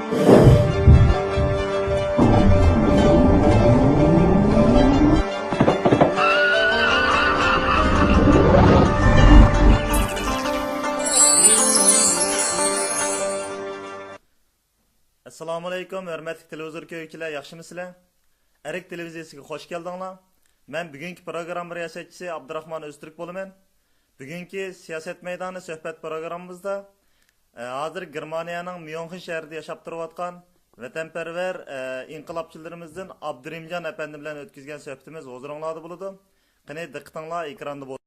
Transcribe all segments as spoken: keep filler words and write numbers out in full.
ئەسسالامۇئەلەيكۇم، ھۆرمەتلىك تېلېۋىزور كۆرگۈچىلەر، ياخشىمۇسىلەر؟ ئەرك تېلېۋىزىيەسىگە خوش كەلدىڭلار. مەن بۈگۈنكى پروگرامما رىياسەتچىسى ئابدۇراخمان ئۆزتۈرك بولىمەن. بۈگۈنكى سىياسەت مەيدانى سۆھبەت پروگراممىمىزدا، ئە، ھازىر گېرمانىيەنىڭ ميۇنخېن شەھىرىدە ياشاپ تۇرۇۋاتقان ۋەتەنپەرۋەر، ئە، ئىنقىلابچىلىرىمىزدىن ئابدۇرېھىمجان ئەپەندى بىلەن ئۆتكۈزگەن سۆھبىتىمىز ھۇزۇرۇڭلاردا بولىدۇ. قېنى، دىققىتىڭلار ئېكراندا بولسۇن.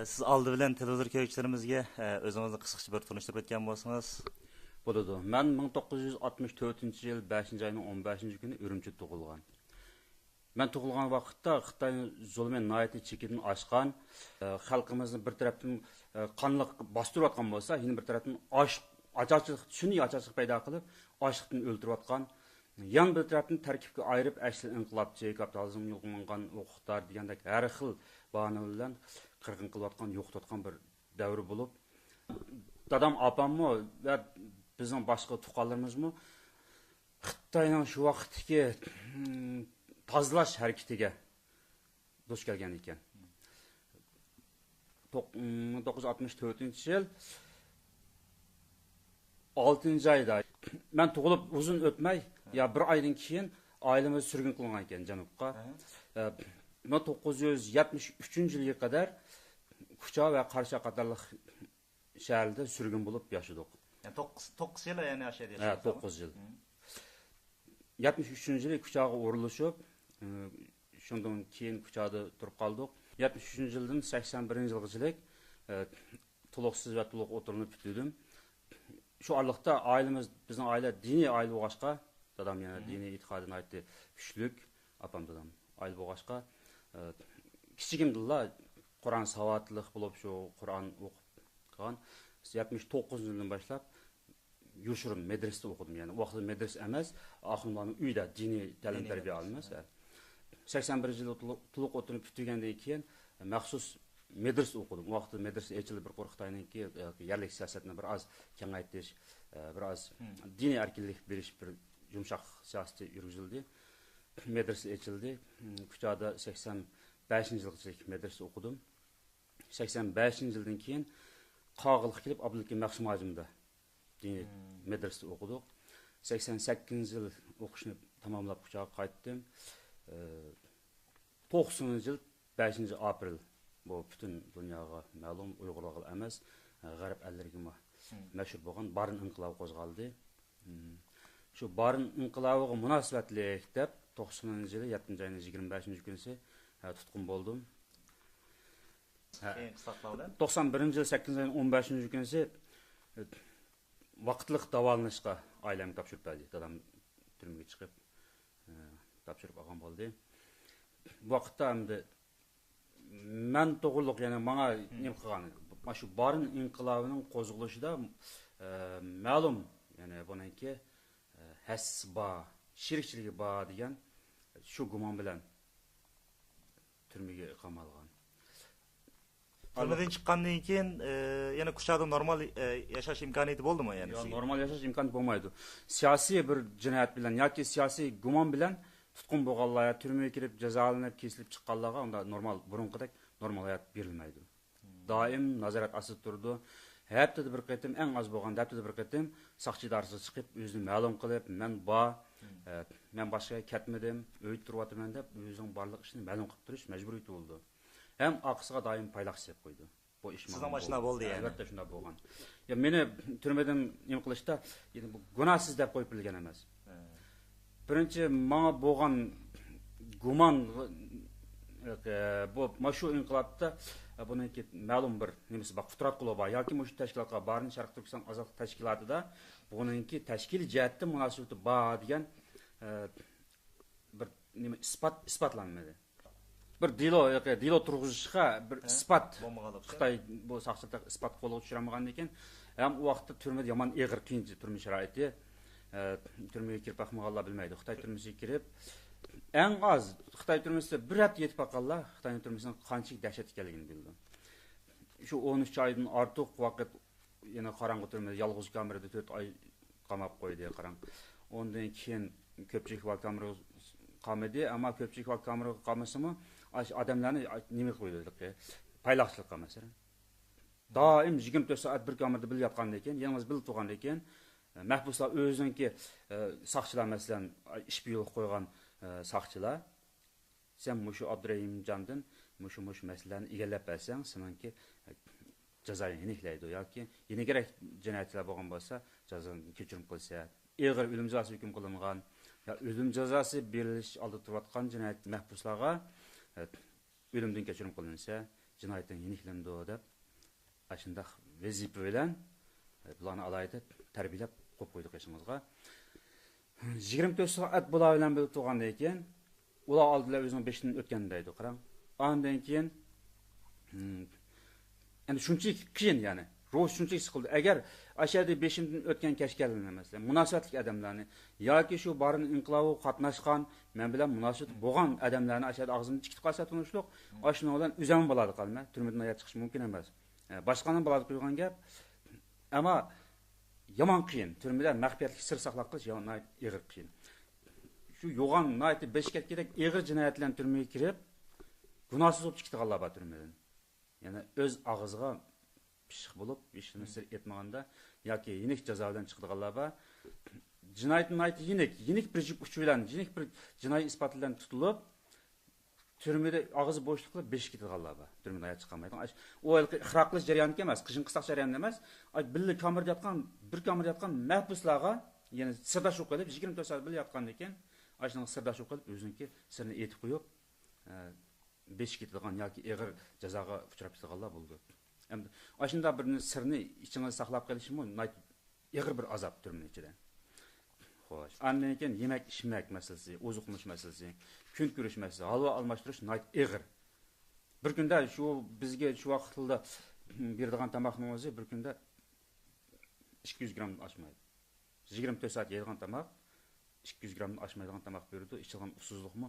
سىز ئالدى بىلەن تېلېۋىزور كۆرگۈچىلىرىمىزگە، ئە، ئۆزىڭىزنى قىسقىچە بىر تونۇشتۇرۇپ ئۆتكەن بولسىڭىز. بولىدۇ. مەن مىڭ توققۇز يۈز ئاتمىش تۆتىنچى يىل بەشىنچى ئاينىڭ ئون بەشىنچى كۈنى ئۈرۈمچىدە تۇغۇلغان. مەن تۇغۇلغان ۋاقىتتا خىتاينىڭ زۇلمى ناھايىتى چېكىدىن ئاشقان، ئە، خەلقىمىزنى بىر تەرەپتىن، ئە، قانلىق باستۇرۇۋاتقان بولسا، يەنە بىر تەرەپتىن ئاچ-، ئاچارچىلىق، سۈنئىي ئاچارچىلىق پەيدا قىلىپ، ئاچلىقتىن ئۆلتۈرۈۋاتقان. يەنە بىر تەرەپتىن تەركىبكە ئايرىپ، ئەسلى ئىنقىلابچى، كاپىتالىزمغا يول قويغان ئوقۇتار دېگەندەك ھەر خىل باھانە بىلەن قىرغىن قىلىۋاتقان، يوقىتىۋاتقان بىر دەۋر بولۇپ، دادام، ئاپاممۇ ۋە بىزنىڭ باشقا تۇغقانلىرىمىزمۇ خىتاينىڭ شۇ ۋاقىتتىكى، ھىم، تازىلاش ھەرىكىتىگە دۇچ كەلگەن ئىكەن. توق-، مىڭ توققۇز يۈز ئاتمىش تۆتىنچى يىل ئالتىنچى ئايدا، مەن تۇغۇلۇپ ئۇزۇن ئۆتمەي، يا بىر ئايدىن كېيىن ئائىلىمىز سۈرگۈن قىلىنغان ئىكەن جەنۇبقا. ئە، مىڭ توققۇز يۈز يەتمىش ئۈچىنچى يىلغا قەدەر كۇچا ۋە قاراشاق قاتارلىق شەھەردە سۈرگۈن بولۇپ ياشىدۇق. يەنى توققۇز، توققۇز يىل، يەنى ئاشۇ يەردە ھە، ياشىدىڭىز؟ توققۇز يىل. مم. يەتمىش ئۈچىنچى يىلى كۇچاغا ئورۇنلىشىپ، ئى، شۇندىن كېيىن كۇچادا تۇرۇپ قالدۇق. يەتمىش ئۈچىنچى يىلدىن سەكسەن بىرىنچى يىلغىچىلىك، ئى، تولۇقسىز ۋە تولۇق ئوتتۇرىنى پۈتتۈردۈم. شۇ ئارىلىقتا ئائىلىمىز، بىزنىڭ ئائىلە دىنىي ئائىلە بولغاچقا، دادام يەنە مم. دىنىي ئېتىقادى ناھايىتى كۈچلۈك، ئاپام دادام ئائىلە بولغاچقا، ئى، كىچىكىمدىنلا قۇرئان ساۋاتلىق بولۇپ، شۇ قۇرئان ئوقۇپ قالغان. يەتمىش توققۇزىنچى يىلدىن باشلاپ يوشۇرۇن مەدرىسىدە ئوقۇدۇم. يەنى ئۇ ۋاقىتتا مەدرىسە ئەمەس، ئاخۇنلارنىڭ ئۆيىدە دىنىي تەلىم دىنىي تەربىيە مەدرىسە، ئالىمىز. ھە. سەكسەن بىرىنچى يىلى تولۇق، تولۇق ئوتتۇرىنى پۈتتۈرگەندىن كېيىن مەخسۇس مەدرىسە ئوقۇدۇم. ئۇ ۋاقىتتا مەدرىسە ئېچىلدى، بىر قۇر خىتاينىڭكى، ئە، يەرلىك سىياسەتنى بىر ئاز كېڭەيتىش، ئە، بىر ئاز مم. دىنىي ئەركىنلىك بېرىش، بىر يۇمشاق سىياسىتى يۈرگۈزۈلدى. مەدرىسە ئېچىلدى. مم، كۇچادا سەكسەن بەشىنچى يىلغىچە مەدرىسە ئوقۇدۇم. سەكسەن بەشىنچى يىلدىن كېيىن قاغىلىققا كېلىپ، ئابدۇلھەكىم مەخسۇم ھاجىمدا دىنىي مم. مەدرىسىدە ئوقۇدۇق. سەكسەن سەككىزىنچى يىل ئوقۇشنى تاماملاپ كۇچاغا قايتتىم. ئى، توقسىنىنچى يىل بەشىنچى ئاپرېل، بۇ پۈتۈن دۇنياغا مەلۇم، ئۇيغۇرلارغىلا ئەمەس، غەرب ئەللىرىگىمۇ مم. مەشھۇر بولغان بارىن ئىنقىلابى قوزغالدى. مم. شۇ بارىن ئىنقىلابىغا مۇناسىۋەتلىك دەپ، توقسىنىنچى يىلى يەتتىنچى ئاينىڭ يىگىرمە بەشىنچى كۈنىسى، ھە، تۇتقۇن بولدۇم. ھە. كېيىنكى ساقلىق بىلەن؟ توقسان بىرىنچى يىلى سەككىزىنچى ئاينىڭ ئون بەشىنچى كۈنىسى، ھە، ۋاقىتلىق داۋالىنىشقا ئائىلەمگە تاپشۇرۇپ بەردى. دادام تۈرمىگە چىقىپ، ھە، تاپشۇرۇپ ئالغان بولدى. بۇ ۋاقىتتا ئەمدى مەن توغرۇلۇق، يەنى ماڭا مم. نېمە قىلغان، مانا شۇ بارىن ئىنقىلابىنىڭ قوزغىلىشىدا، ئە، مەلۇم، يەنى بۇنىڭكى، ئە، ھەسسىسى بار، شېرىكچىلىكى بار دېگەن شۇ گۇمان بىلەن تۈرمىگە قامالغان. تۈرمىدىن چىققاندىن كېيىن، ئە، يەنە كۇچادا نورمال، ئە، ياشاش ئىمكانىيىتى بولدىمۇ يەنە يا، سىزگە؟ نورمال ياشاش ئىمكانىيىتى بولمايدۇ. سىياسىي بىر جىنايەت بىلەن ياكى سىياسىي گۇمان بىلەن تۇتقۇن بولغانلار يا تۈرمىگە كىرىپ جازالىنىپ، كېسىلىپ چىققانلارغا ئۇنداق نورمال، بۇرۇنقىدەك نورمال ھايات بېرىلمەيدۇ. دائىم نازارەت ئاستىدا تۇرىدۇ. ھەپتىدە بىر قېتىم، ئەڭ ئاز بولغاندا ھەپتىدە بىر قېتىم ساقچى ئىدارىسىغا چىقىپ، ئۆزىنى مەلۇم قىلىپ، مەن بار، ئە، مەن باشقا يەرگە كەتمىدىم، ئۆيدە تۇرۇۋاتىمەن دەپ، ئۆزىنىڭ بارلىق ئىشىنى مەلۇم قىلىپ تۇرۇش مەجبۇرىيىتى بولىدۇ. ھەم ئارقىسىغا دائىم پايلاق سېلىپ قويىدۇ. بۇ ئىش سىزنىڭ ماڭا ماشىنا بولدى يەنى؟ ئەلۋەتتە شۇنداق بولغان. يا، مېنى تۈرمىدىن نېمە قىلىشتا، يەنى بۇ گۇناھسىز دەپ قويۇپ بىلگەن ئەمەس. ھە. بىرىنچى، ماڭا بولغان گۇمان، ئە، بۇ، مانا شۇ ئىنقىلابتا، ئە، بۇنىڭكى مەلۇم بىر نېمىسى بار، قۇتراتقۇلىقى بار ياكى مۇشۇ تەشكىلاتقا بارىن، شەرقىي تۈركىستان ئازادلىق تەشكىلاتىدا بۇنىڭكى تەشكىلىي جەھەتتىن مۇناسىۋىتى بار دېگەن، ئە، بىر نېمە ئىسپات، ئىسپاتلانمىدى. بىر دېلو، ياكى دېلو تۇرغۇزۇشقا بىر ھە، ئىسپات بولمىغانلىقى. خىتاي بۇ ساقچىلار ئىسپات قولغا چۈشۈرەلمىگەندىن كېيىن، ھەم ئۇ ۋاقىتتا تۈرمىدە يامان ئېغىر قىيىنچىلىق، تۈرمە شارائىتى. ئە، تۈرمىگە كىرىپ باقمىغانلار بىلمەيدۇ. خىتاي تۈرمىسىگە كىرىپ، ئەڭ ئاز خىتاي تۈرمىسىدە بىر ھەپتە يېتىپ باققانلار خىتاينىڭ تۈرمىسىنىڭ قانچىلىك دەھشەت ئىكەنلىكىنى بىلىدۇ. شۇ ئون ئۈچ ئايدىن ئارتۇق ۋاقىت يەنە قاراڭغۇ تۈرمىدە يالغۇز كامېرىدا تۆت ئاي قاماپ قويدى، قاراڭ. ئۇندىن كېيىن كۆپچىلىك ئىپادە كامېرىغا قامىدى، ئەمما كۆپچىلىك ئىپادە كامېرىغا قامىسىمۇ، ئاشۇ ئادەملەرنى نېمە قىلىۋېتىدۇ، پايلاقچىلىققا، مەسىلەن. دائىم يىگىرمە تۆت سائەت بىر كامېردا بىللە ياتقاندىن كېيىن، يالغۇز بىللە تۇرغاندىن كېيىن، مەھبۇسلار ئۆزىنىڭكى، ئە، ساقچىلار، مەسىلەن، ئىش بۇيرۇقى قويغان، ئە، ساقچىلار، سەن مۇشۇ ئابدۇرېھىمجاندىن مۇشۇ، مۇشۇ مەسىلىلەرنى ئىگىلەپ بەرسەڭ، سېنىڭكى، ئە، جازايىڭ يېنىكلەيدۇ ياكى يېنىكرەك جىنايەتچىلەر بولغان بولسا، جازادىن كەچۈرۈم قىلىسەن. ئېغىر ئۆلۈم جازاسى ھۆكۈم قىلىنغان يا ئۆلۈم جازاسى بېرىلىش ئالدىدا تۇرۇۋاتقان جىنايەت مەھبۇسلارغا، ئە، ئۆلۈمدىن كەچۈرۈم قىلىنسا، جىنايىتىڭ يېنىكلىنىدۇ دەپ، ئاشۇنداق ۋەزىپە بىلەن، ئە، بۇلارنى ئالاھىدە تەربىيەلەپ قويۇپ قويدۇق ئېسىڭىزغا. يىگىرمە تۆت سائەت بۇلار بىلەن بىللە تۇرغاندىن كېيىن، ئۇلار ئالدىدا ئۆزىنىڭ بېشىدىن ئۆتكەن دەيدۇ، قاراڭ. ئاندىن كېيىن، ھىم، ئەمدى شۇنچىلىك قىيىن، يەنى روھى شۇنچىلىك سىقىلدى. ئەگەر ئاشۇ يەردە بېشىمدىن ئۆتكەن كەچكەنلەرنى، مەسىلەن، مۇناسىۋەتلىك ئادەملەرنى ياكى شۇ بارىن ئىنقىلابىغا قاتناشقان، مەن بىلەن مۇناسىۋىتى بولغان ئادەملەرنى ئاشۇ يەردە ئاغزىمدىن چىقىرىپ قالسا تونۇشلۇق، ئاشۇنىڭ بىلەن ئۆزۈممۇ بالادا قالىمەن، تۈرمىدىن ھايات چىقىش مۇمكىن ئەمەس. ئە، باشقىنىڭ بالادا قويغان گەپ. ئەمما يامان قىيىن، تۈرمىدە مەخپىيەتلىك سىر ساقلاپ قېلىش يا-، ناھايىتى ئېغىر قىيىن. شۇ يوغان، ناھايىتى بېشى كەتكۈدەك ئېغىر جىنايەت بىلەن تۈرمىگە كىرىپ، گۇناھسىز بولۇپ چىقىدىغانلار بار تۈرمىدىن. يەنى ئۆز ئاغزىغا پىششىق بولۇپ، ھېچنېمە سىر ئېيتمىغاندا ياكى يېنىك جازا بىلەن چىقىدىغانلار بار. جىنايىتى ناھايىتى يېنىك، يېنىك بىر جۈپ ئۇچ بىلەن، يېنىك بىر جىنايى ئىسپات بىلەن تۇتۇلۇپ، تۈرمىدە ئاغزى بوشلۇق قىلىپ بېشى كېتىدىغانلار بار. تۈرمىدىن ھايات چىقالمايدىغان. ئاش-، ئۇ ھېلىقى ئىقرار قىلىش جەريانىدىكى ئەمەس، قىژىن قىستاق جەريانىدا ئەمەس. ئاي، بىللە كامېردا ياتقان، بىر كامېردا ياتقان مەھبۇسلارغا، يەنى سىرداش بولۇپ قېلىپ، يىگىرمە تۆت سائەت بىللە ياتقاندىن كېيىن، ئاشۇنىڭغا سىرداش بولۇپ قېلىپ، ئۆزىنىڭكى سىرىنى ئېيتىپ قويۇپ، ئە، بېشى كېتىدىغان ياكى ئېغىر جازاغا ئۇچراپ كېتىدىغانلار بولىدۇ. ئەمدى ئاشۇنداق بىر سىرنى ئىچىڭىزدە ساقلاپ قېلىشمۇ ناھايىتى ئېغىر بىر ئازاب تۈرمىنىڭ ئىچىدە. خوش. ئاندىن كېيىن يېمەك، ئىچمەك مەسىلىسى، ئوزۇقلىنىش مەسىلىسى، كۈن كۆرۈش مەسىلىسى، ھالۋا ئالماشتۇرۇش ناھايىتى ئېغىر. بىر كۈندە شۇ بىزگە شۇ ۋاقىتلاردا بېرىدىغان تاماقنىڭ ئۆزى بىر كۈندە ئىككى يۈز گرامدىن ئاشمايدۇ. يىگىرمە تۆت سائەت يەيدىغان تاماق، ئىككى يۈز گرامدىن ئاشمايدىغان تاماق بېرىدۇ. ئىچىدىغان ئۇسسۇزلۇقمۇ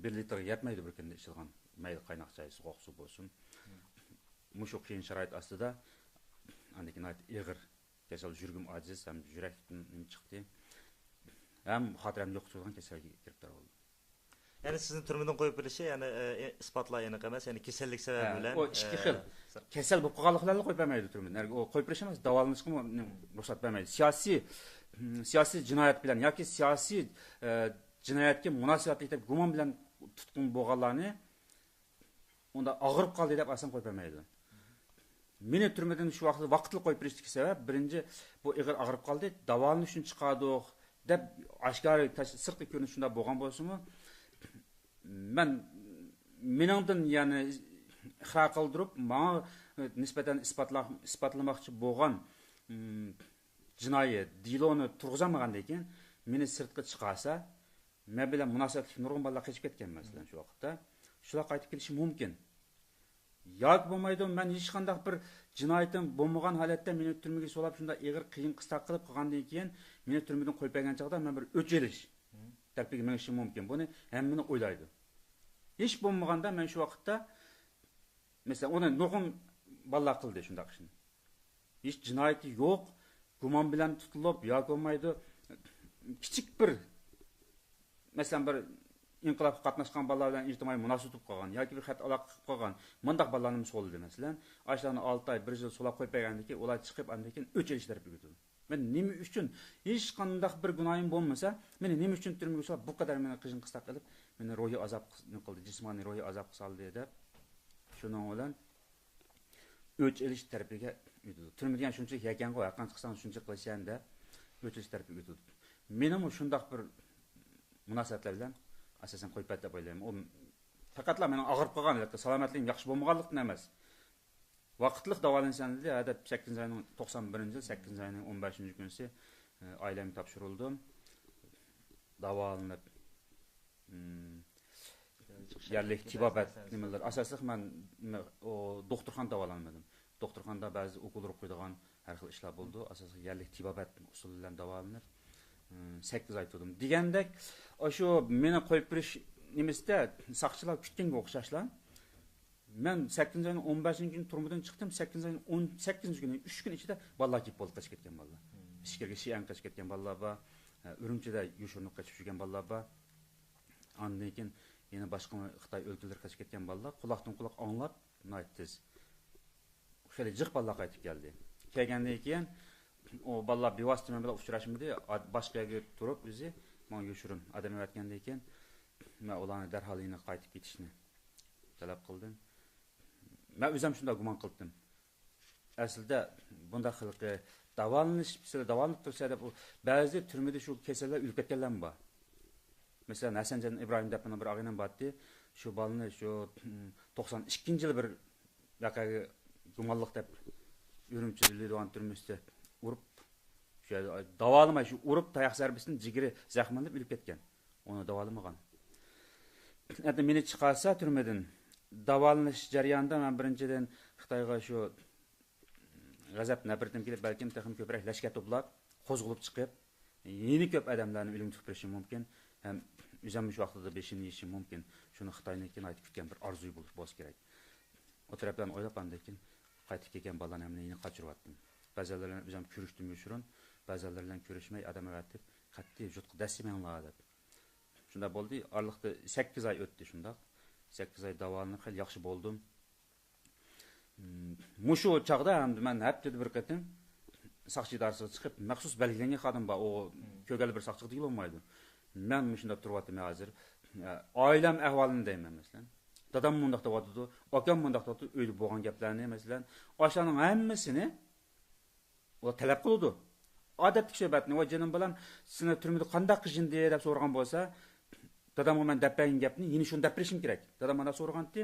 بىر لىتىرغا يەتمەيدۇ بىر كۈندە ئىچىدىغان، مەيلى قايناق چاي، سوغۇق سۇ بولسۇن. مۇشۇ قىيىن شارائىت ئاستىدا ئاندىن كېيىن ناھايىتى ئېغىر كېسەل، يۈرىكىم ئاجىز ھەم يۈرەكتىن نېمە چىقتى. ھەم خاتىرەمنى يوقىتىدىغان كېسەلگە گىرىپتار بولدۇم. يەنى سىزنى تۈرمىدىن قويۇپ بېرىشى، يەنى، ئە، ئىسپاتلار ئېنىق ئەمەس، يەنى كېسەللىك سەۋەبى بىلەن، ئۇ ئىككى خىل. كېسەل بولۇپ قالغانلىقلارلا قويۇپ بەرمەيدۇ تۈرمىدىن. ئۇ قويۇپ بېرىش ئەمەس، داۋالىنىشقىمۇ رۇخسەت بەرمەيدۇ. سىياسىي، سىياسىي جىنايەت بىلەن ياكى سىياسىي، ئە، جىنايەتكە مۇناسىۋەتلىك دەپ گۇمان بىلەن تۇتقۇن بولغانلارنى ئۇنداق ئاغرىپ قالدى دەپ ئاسان قويۇپ بەرمەيدۇ. مېنى تۈرمىدىن شۇ ۋاقىتتا ۋاقىتلىق قويۇپ بېرىشتىكى سەۋەب، بىرىنچى، بۇ ئېغىر ئاغرىپ قالدى، داۋالىنىش ئۈچۈن چىقاردۇق دەپ ئاشكارا تاش-، سىرتقى كۆرۈنۈش شۇنداق بولغان بولسىمۇ، مەن، مېنىڭدىن، يەنى، ئىقرار قىلدۇرۇپ، ماڭا نىسبەتەن ئىسپاتلا-، ئىسپاتلىماقچى بولغان، ئىم، جىنايى دېلونى تۇرغۇزالمىغاندىن كېيىن، مېنى سىرتقا چىقارسا، مەن بىلەن مۇناسىۋەتلىك نۇرغۇن بالىلار قېچىپ كەتكەن، مەسىلەن، شۇ ۋاقىتتا. شۇلار قايتىپ كېلىشى مۇمكىن. ياكى بولمايدۇ، مەن ھېچقانداق بىر جىنايىتىم بولمىغان ھالەتتە مېنى تۈرمىگە سولاپ، شۇنداق ئېغىر قىيىن قىستاق قىلىپ قىلغاندىن كېيىن، مېنى تۈرمىدىن قويۇپ بەرگەن چاغدا مەن بىر ئۆچ ئېلىش تەرىپىگە مېڭىشىم مۇمكىن. بۇنى ھەممىنى ئويلايدۇ. ھېچ بولمىغاندا مەن شۇ ۋاقىتتا، مەسىلەن، ئۇنى نۇرغۇن بالىلار قىلدى شۇنداق ئىشنى. ھېچ جىنايىتى يوق، گۇمان بىلەن تۇتۇلۇپ ياكى بولمايدۇ، كىچىك بىر، مەسىلەن، بىر ئىنقىلابقا قاتناشقان بالىلار بىلەن ئىجتىمائىي مۇناسىۋەت تۇتۇپ قالغان ياكى بىر خەت ئالاقە قىلىپ قالغان مۇنداق بالىلارنىمۇ سولىدى، مەسىلەن. ئاشۇلارنى ئالتە ئاي، بىر يىل سولاپ قويۇپ بەرگەندىن كېيىن، ئۇلار چىقىپ، ئاندىن كېيىن ئۆچ ئېلىش تەرىپىگە ئۆتىدۇ. مەن نېمە ئۈچۈن، ھېچقانداق بىر گۇناھىم بولمىسا، مېنى نېمە ئۈچۈن تۈرمىگە سولاپ، بۇ قەدەر مېنى قىيىن قىستاق قىلىپ، مېنى روھىي ئازاب قىس-، نېمە قىلدى، جىسمانىي روھىي ئازابقا سالدى دەپ، شۇنىڭ بىلەن ئۆچ ئېلىش تەرىپىگە ئۆتىدۇ. تۈرمە دېگەن شۇنچىلىك يەكەنغۇ، ھەققىڭ چىقساڭ شۇنچە قىلىشەن دەپ ئۆچ ئېلىش تەرىپىگە ئۆتىدۇ. مېنىمۇ شۇنداق بىر مۇناسىۋەتلەر بىلەن ئاساسەن قويۇپ بەردى دەپ ئويلايمەن. ئۇ پەقەتلا مېنىڭ ئاغرىپ قالغان، سالامەتلىكىم ياخشى بولمىغانلىقتىن ئەمەس. ۋاقىتلىق داۋالىنىسەن دېدى. ھە دەپ سەككىزىنچى ئاينىڭ، توقسان بىرىنچى يىل سەككىزىنچى ئاينىڭ ئون بەشىنچى كۈنىسى، ئە، ئائىلەمگە تاپشۇرۇلدۇم. داۋالىنىپ، ئىم، يەرلىك تېبابەت نېمىلىرى، ئاساسلىق مەن نېمە، ئۇ، دوختۇرخانىدا داۋالانمىدىم. دوختۇرخانىدا بەزى ئوكۇل ئۇرۇپ قويىدىغان، ھەر خىل ئىشلار بولىدۇ. ئاساسلىقى يەرلىك تېبابەت ئۇسۇلى بىلەن داۋالىنىپ، م، سەككىز ئاي تۇردۇم. دېگەندەك، ئاشۇ مېنى قويۇپ بېرىش نېمىسىدە ساقچىلار كۈتكەنگە ئوخشاشلا، مەن سەككىزىنچى ئاينىڭ ئون بەشىنچى كۈنى تۈرمىدىن چىقتىم. سەككىزىنچى ئاينىڭ ئون سەككىزىنچى كۈنى، ئۈچ كۈن ئىچىدە بالىلار كېلىپ بولدى، قېچىپ كەتكەن بالىلار. ئىچكىرىگە شىئەنگە قېچىپ كەتكەن بالىلار بار، ئۈرۈمچىدە يوشۇرۇنۇپ قېچىپ يۈرگەن بالىلار بار. ئاندىن كېيىن يەنە باشقا خىتاي ئۆلكىلىرىگە قېچىپ كەتكەن بالىلار قۇلاقتىن قۇلاق ئاڭلاپ، ناھايىتى تېز. خېلى جىق بالىلار قايتىپ كەلدى. كەلگەندىن كېيىن ئۇ بالىلار بىۋاسىتە مەن بىلەن ئۇچراشمىدى. ئا-، باشقا يەرگە تۇرۇپ ئۆزى ماڭا يوشۇرۇن ئادەم ئەۋەتكەندىن كېيىن، مەن ئۇلارنى دەرھال يەنە قايتىپ كېتىشنى تەلەپ قىلدىم. مەن ئۆزۈم شۇنداق گۇمان قىلدىم. ئەسلىدە بۇنداق خىلقى داۋالىنىش، سىلەر داۋالىنىپ تۇرسىلەر دەپ، ئۇ بەزى تۈرمىدە شۇ كېسەللەر ئۆلۈپ كەتكەنلەرمۇ بار. مەسىلەن، ھەسەنجان ئىبراھىم دەپ مانا بىر ئاغىنەم بارتى. شۇ بالىنى شۇ، م، توقسان ئىككىنچى يىلى بىر ۋەقەگە گۇمانلىق دەپ ئۈرۈمچى لىدىۋان تۈرمىسىدە ئۇرۇپ، شۇ يەردە داۋالىماي، شۇ ئۇرۇپ تاياق زەربىسىدىن جىگىرى زەخىملىنىپ ئۆلۈپ كەتكەن. ئۇنى داۋالىمىغان. ئەمدى مېنى چىقارسا تۈرمىدىن، داۋالىنىش جەريانىدا مەن بىرىنچىدىن خىتايغا شۇ غەزەپ نەپرىتىم كېلىپ، بەلكىم تېخىمۇ كۆپرەك لەشكەر توپلاپ، قوزغىلىپ چىقىپ، يەنە كۆپ ئادەملەرنى ئۆلۈمگە تۇتۇپ بېرىشىم مۇمكىن. ھەم ئۆزۈم شۇ ۋاقتىدا بېشىمنى يېيىشىم مۇمكىن. شۇنى خىتاينىڭكى ناھايىتى كۈتكەن بىر ئارزۇيى بولۇش، بولسا كېرەك. ئۇ تەرەپلەرنى ئويلاپ، ئاندىن كېيىن قايتىپ كەلگەن بالىلارنى ھەممىنى يەنە قاچۇرۇۋەتتىم. بەزىلەر بىلەن ئۆزۈم كۆرۈشتۈم يوشۇرۇن، بەزىلەر بىلەن كۆرۈشمەي ئادەم ئەۋەتىپ، قەتئىي ۋۇجۇدقا دەسسىمەڭلار دەپ. شۇنداق بولدى. ئارىلىقتا سەككىز ئاي ئۆتتى شۇنداق. سەككىز ئاي داۋالىنىپ خېلى ياخشى بولدۇم. مم، مۇشۇ چاغدا ئەمدى مەن ھەپتىدە بىر قېتىم ساقچى ئىدارىسىغا چىقىپ، مەخسۇس بەلگىلەنگەن خادىم بار. ئۇ كۆرگەنلا بىر ساقچىغا دېگىلى بولمايدۇ. مەن مۇشۇنداق تۇرۇۋاتىمەن ھازىر. ئائىلەم ئەھۋالىنى دەيمەن، مەسىلەن. دادام مۇنداق دەۋاتىدۇ، ئاكام مۇنداق دەۋاتىدۇ، ئۆيدە بولغان گەپلەرنى، مەسىلەن. ئاشۇلارنىڭ ھەممىسىنى ئۇلار تەلەپ قىلىدۇ. ئادەتتىكى سۆھبەتنى، ۋاي جېنىم بالام، سېنى تۈرمىدە قانداق قىينىدى دەپ سورىغان بولسا، دادامغا مەن دەپ بەرگەن گەپنى يەنە شۇنى دەپ بېرىشىم كېرەك. دادام مانداق سورىغانتى،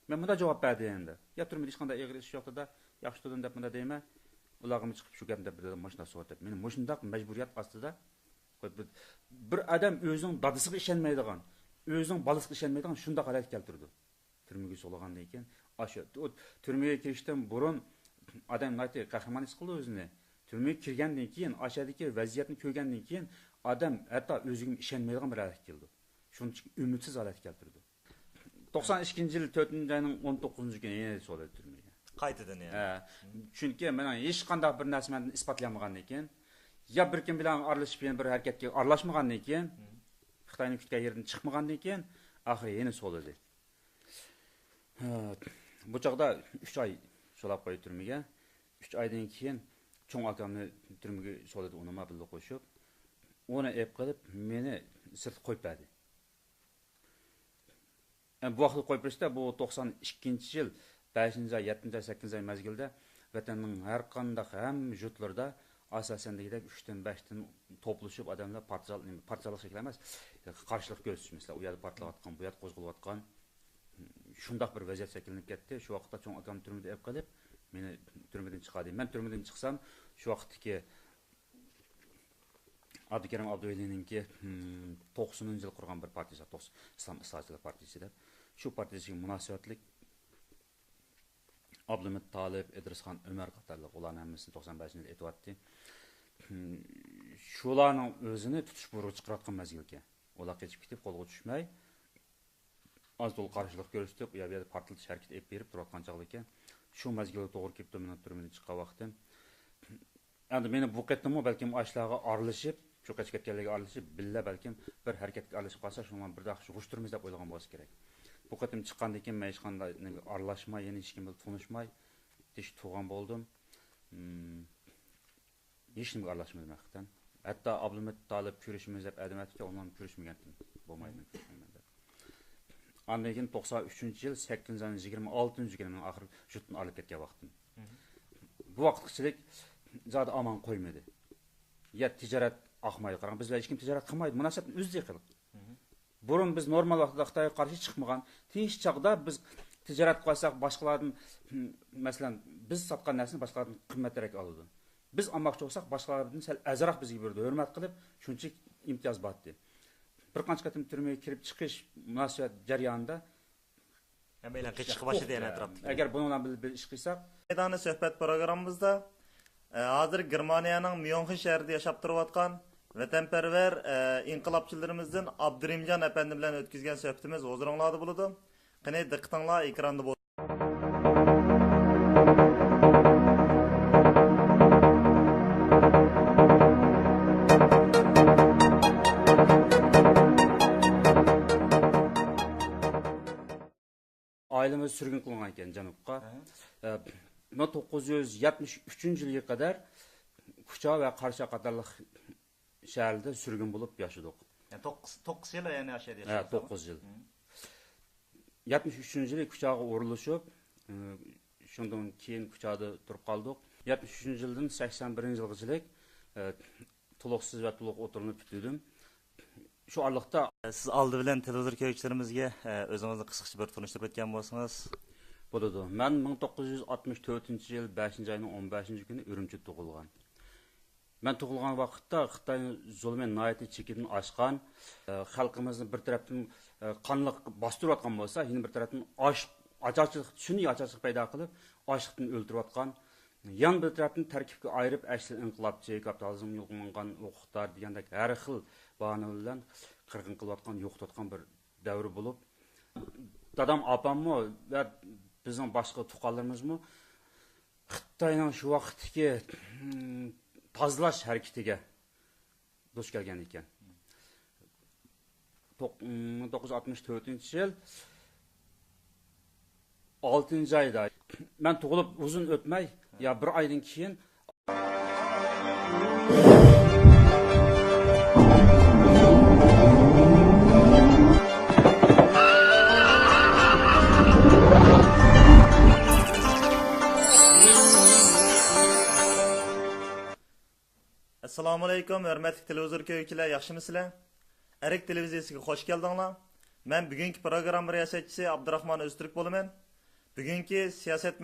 مەن مۇنداق جاۋاب بەردىم دەپ. يا تۈرمىدە ھېچقانداق ئېغىر ئىش يوق دادا، ياخشى تۇردۇم دەپ مۇنداق دەيمەن. ئۇلارغىمۇ چىقىپ شۇ گەپنى دەپ بېرىدۇ، ماشىنا سوتۇپ. مېنى مۇشۇنداق مەجبۇرىيەت ئاستىدا قويۇپ، بىر، بىر ئادەم ئۆزىنىڭ دادىسىغا ئىشەنمەيدىغان، ئۆزىنىڭ بالىسىغا ئىشەنمەيدىغان شۇنداق ھالەتكە كەلتۈرىدۇ. تۈرمىگە سولىغاندىن كېيىن، ئاشۇ تۈ-، تۈرمىگە كىرىشتىن بۇرۇن ئادەم ناھايىتى قەھرىمان ھېس قىلىدۇ ئۆزىنى. تۈرمىگە كىرگەندىن كېيىن، ئاشۇ يەردىكى ۋەزىيەتنى كۆرگەندىن كېيىن، ئادەم ھەتتا ئۆزىگىمۇ ئىشەنمەيدىغان بىر ھالەتكە كېلىدۇ. شۇنچىلىك ئۈمىدسىز ھالەتكە كەلتۈرىدۇ. توقسان ئىككىنچى يىل تۆتىنچى ئاينىڭ ئون توققۇزىنچى كۈنى يەنە سولىدى تۈرمىگە. قايتىدىن يەنە. ھە. چۈنكى مېنىڭ ھېچقانداق بىر نەرسە مەندىن ئىسپاتلانمىغاندىن كېيىن، يا بىر كىم بىلەن ئارىلىشىپ، يەنە بىر ھەرىكەتكە ئارىلاشمىغاندىن كېيىن، خىتاينىڭ كۈتكەن يېرىدىن چىقمىغاندىن كېيىن، ئاخىرى يەنە سولىدى. ھە، بۇ چاغدا ئۈچ ئاي سولاپ قويدى تۈرمىگە. ئۈچ ئايدىن كېيىن چوڭ ئاكامنى تۈرمىگە سولىدى، ئۇنىمۇ بىللە قوشۇپ. ئۇنى ئېلىپ قېلىپ، مېنى سىرتقا قويۇپ بەردى. ئە، بۇ ۋاقىتتا قويۇپ بېرىشتە، بۇ توقسان ئىككىنچى يىل بەشىنچى ئاي، يەتتىنچى ئاي، سەككىزىنچى ئاي مەزگىلىدە ۋەتەننىڭ ھەر قانداق ھەممە يۇرتلىرىدا ئاساسەن دېگۈدەك ئۈچتىن، بەشتىن توپلىشىپ ئادەملەر پارتىزان، پارتىزانلىق شەكلى ئەمەس، قارشىلىق كۆرسىتىش، مەسىلەن، ئۇ يەردە پارتلاۋاتقان، بۇ يەردە قوزغىلىۋاتقان، شۇنداق بىر ۋەزىيەت شەكىللىنىپ كەتتى. شۇ ۋاقىتتا چوڭ ئاكام تۈرمىدىن ئېلىپ قېلىپ، مېنى تۈرمىدىن چىقاردى. مەن تۈرمىدىن چىقسام، شۇ ۋاقىتتىكى ئابدۇكېرىم ئابدۇۋەلىنىڭكى، ھىم، توقسىنىنچى يىل قۇرغان بىر پارتىيىسى، توقسان، ئىسلام ئىسلاھاتچىلار پارتىيىسى دەپ. شۇ پارتىيىسىگە مۇناسىۋەتلىك ئابلىمىت تالىپ، ئىدرىسخان ئۆمەر قاتارلىق ئۇلارنىڭ ھەممىسىنى توقسان بەشىنچى يىل ئېتىۋاتتى. ھىم، شۇلارنىڭ ئۆزىنى تۇتۇش بۇيرۇغى چىقىرىۋاتقان مەزگىلكەن. ئۇلار قېچىپ كېتىپ، قولغا چۈشمەي، ئاز تولا قارشىلىق كۆرسىتىپ، ئۇ يەر، بۇ يەردە پارتلىتىش ھەرىكىتى ئېلىپ بېرىپ تۇرۇۋاتقان چاغلىكەن. شۇ مەزگىلگە توغرا كېلىپتۇ مېنىڭ تۈرمىدىن چىققان ۋاقتىم. ئەمدى مېنى بۇ قېتىممۇ بەلكىم ئاشۇلارغا ئارىلىشىپ، شۇ قېچىپ كەتكەنلەرگە ئارىلىشىپ، بىللە بەلكىم بىر ھەرىكەتكە ئارىلىشىپ قالسا، شۇنىڭ بىلەن بىر داق يىغىشتۇرىمىز دەپ ئويلىغان بولسا كېرەك. بۇ قېتىم چىققاندىن كېيىن مەن ھېچقانداق نېمىگە ئارىلاشماي، يەنە ھېچكىم بىلەن تونۇشماي، تىنچ تۇرغان بولدۇم. مم. ھېچنېمىگە ئارىلاشمىدىم ھەقىقەتەن. ھەتتا ئابلىمىت تالىپ كۆرۈشىمىز دەپ ئادەم ئەتىكەن، ئۇنىڭ بىلەن كۆرۈشمىگەنتىم. بولمايدۇ، مەن كۆرۈشمەيمەن دەپ. ئاندىن كېيىن توقسان ئۈچىنچى يىل سەككىزىنچى ئاينىڭ يىگىرمە ئالتىنچى كۈنى مېنىڭ ئاخىرى يۇرتتىن ئايرىلىپ كەتكەن ۋاقتىم. بۇ ۋاقىتقىچىلىك زادى ئامان قويمىدى. يا تىجارەت ئاقمايدۇ. قاراڭ، بىز بىلەن ھېچكىم تىجارەت قىلمايدۇ. مۇناسىۋەتنى ئۈزدى قىلىپ. بۇرۇن بىز نورمال ۋاقىتتا خىتايغا قارشى چىقمىغان، تىنچ چاغدا بىز تىجارەت قىلساق، باشقىلاردىن، مەسىلەن، بىز ساتقان نەرسىنى باشقىلاردىن قىممەترەك ئالىدۇ. بىز ئالماقچى بولساق، باشقىلاردىن سەل ئازراق بىزگە بېرىدۇ، ھۆرمەت قىلىپ، شۇنچە ئىمتىياز بارتتى. بىر قانچە قېتىم تۈرمىگە كىرىپ چىقىش مۇناسىۋەت جەريانىدا ھەممەيلەن قېچىشقا باشلىدى يەنە ئەتراپتىكى. ئەگەر بۇنىڭ بىلەن بىر، بىر ئىش قىلساق. مەيدانى سۆھبەت پروگراممىمىزدا ئە، ھازىر گېرمانىيەنىڭ ميۇنخېن شەھىرىدە ياشاپ تۇرۇۋاتقان ۋەتەنپەرۋەر، ئە، ئىنقىلابچىلىرىمىزدىن ئابدۇرېھىمجان ئەپەندى بىلەن ئۆتكۈزگەن سۆھبىتىمىز ھۇزۇرۇڭلاردا بولىدۇ. قېنى، دىققىتىڭلار ئېكراندا بولسۇن. ئائىلىمىز سۈرگۈن قىلىنغان ئىكەن جەنۇبقا. ئە، مىڭ توققۇز يۈز يەتمىش ئۈچىنچى يىلىغا قەدەر كۇچا ۋە قاراشاق قاتارلىق شەھەردە سۈرگۈن بولۇپ ياشىدۇق. يەنى توققۇز، توققۇز يىل يەنى ئاشۇ يەردە ھە، ياشىدىڭىز؟ توققۇز يىل. يەتمىش ئۈچىنچى يىلى كۇچاغا ئورۇنلىشىپ، ئى، شۇندىن كېيىن كۇچادا تۇرۇپ قالدۇق. يەتمىش ئۈچىنچى يىلدىن سەكسەن بىرىنچى يىلغىچىلىك، ئى، تولۇقسىز ۋە تولۇق ئوتتۇرىنى پۈتتۈردۈم. شۇ ئارىلىقتا سىز ئالدى بىلەن تېلېۋىزور كۆرگۈچىلىرىمىزگە، ئە، ئۆزىڭىزنى قىسقىچە بىر تونۇشتۇرۇپ ئۆتكەن بولسىڭىز. بولىدۇ. مەن مىڭ توققۇز يۈز ئاتمىش تۆتىنچى يىل بەشىنچى ئاينىڭ ئون بەشىنچى كۈنى ئۈرۈمچىدە تۇغۇلغان. مەن تۇغۇلغان ۋاقىتتا خىتاينىڭ زۇلۇمى ناھايىتى چېكىدىن ئاشقان، ئە، خەلقىمىزنى بىر تەرەپتىن، ئە، قانلىق باستۇرۇۋاتقان بولسا، يەنە بىر تەرەپتىن ئاچ-، ئاچارچىلىق، سۈنئىي ئاچارچىلىق پەيدا قىلىپ، ئاچلىقتىن ئۆلتۈرۈۋاتقان، يەنە بىر تەرەپتىن تەركىبكە ئايرىپ، ئەسلى ئىنقىلابچى، كاپىتالىزم يولىغا ماڭغان ئوقۇتار دېگەندەك ھەر خىل باھانە بىلەن قىرغىن قىلىۋاتقان، يوقىتىۋاتقان بىر دەۋر بولۇپ، دادام، ئاپاممۇ ۋە بىزنىڭ باشقا تۇغقانلىرىمىزمۇ خىتاينىڭ شۇ ۋاقىتتىكى، ھىم، تازىلاش ھەرىكىتىگە دۇچ كەلگەن ئىكەن. توق-، مىڭ توققۇز يۈز ئاتمىش تۆتىنچى يىل ئالتىنچى ئايدا. مەن تۇغۇلۇپ ئۇزۇن ئۆتمەي، يا بىر ئايدىن كېيىن. ئەسسالامۇئەلەيكۇم، ھۆرمەتلىك تېلېۋىزور كۆرگۈچىلەر، ياخشىمۇسىلەر؟ ئەرك تېلېۋىزىيىسىگە خوش كەلدىڭلار. مەن بۈگۈنكى پروگرامما رىياسەتچىسى ئابدۇراخمان ئۆزتۈرك بولىمەن. بۈگۈنكى سىياسەت